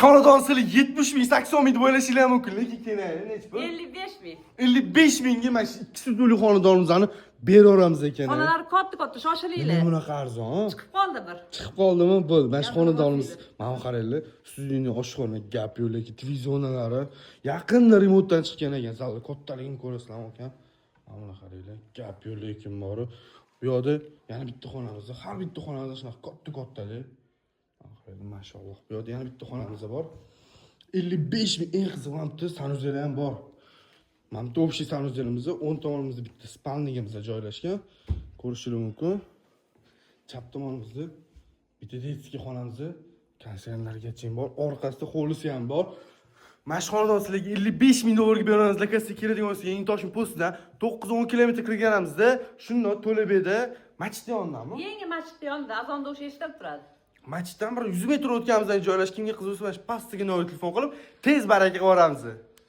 Xonadon sizlar 70 ming, 80 ming deb o'ylashinglar mumkin, lekin keyin nechi pul? 55 ming. 55 mingga mana shu ikki sutkali xonadonimizni beraveramiz ekan. Xonalar katta katta, Nima shoshilinglar. bunaqa arzon? Chiqib qoldi bir. Chiqib qoldimi? Bo'ldi. Mana shu Gapirib xonadonimiz. o'tinglar. Mana bu qaranglar, studiyani oshxona, gap yo'q, lekin televizorlari yaqinda remontdan chiqqan ekan. Zalda kattaligini ko'rasizlar ekan. Mana buni qaranglar, gap yo'q, lekin bori. Bu yoqda yana bitta xonamiz, har bitta xonamizda shunaqa katta kattalik. Mana qaranglar, mashalloh. Bu yoqda yana bitta xonamiz bor. 55 ming, eng qizig'i mana bitta санузел ham bor. Mana bitta общий санузел imiz, o'ng tomonimizda bitta спальник imiz joylashgan. Ko'rishingiz mumkin. Chap tomonimizda bitta детский xonamiz, konditsionerlargacha bor, orqasida hovlisi ham bor. Mana shu xonadon sizlarga 55 ming dollarga beramiz. Lokatsiya keladigan bo'lsa, Yangi Toshkent postidan 9-10 kilometr kirganimizda, shundoq To'labeda masjid yonidami? Yangi masjid yonida azon tovushi eshitilib turadi. Masjiddan bir 100 metr o'tganimizdan joylash. Kimga qiziq bo'lsa, mana shu pastdagi nomer telefon qilib, tez baraka qilib yuboramiz.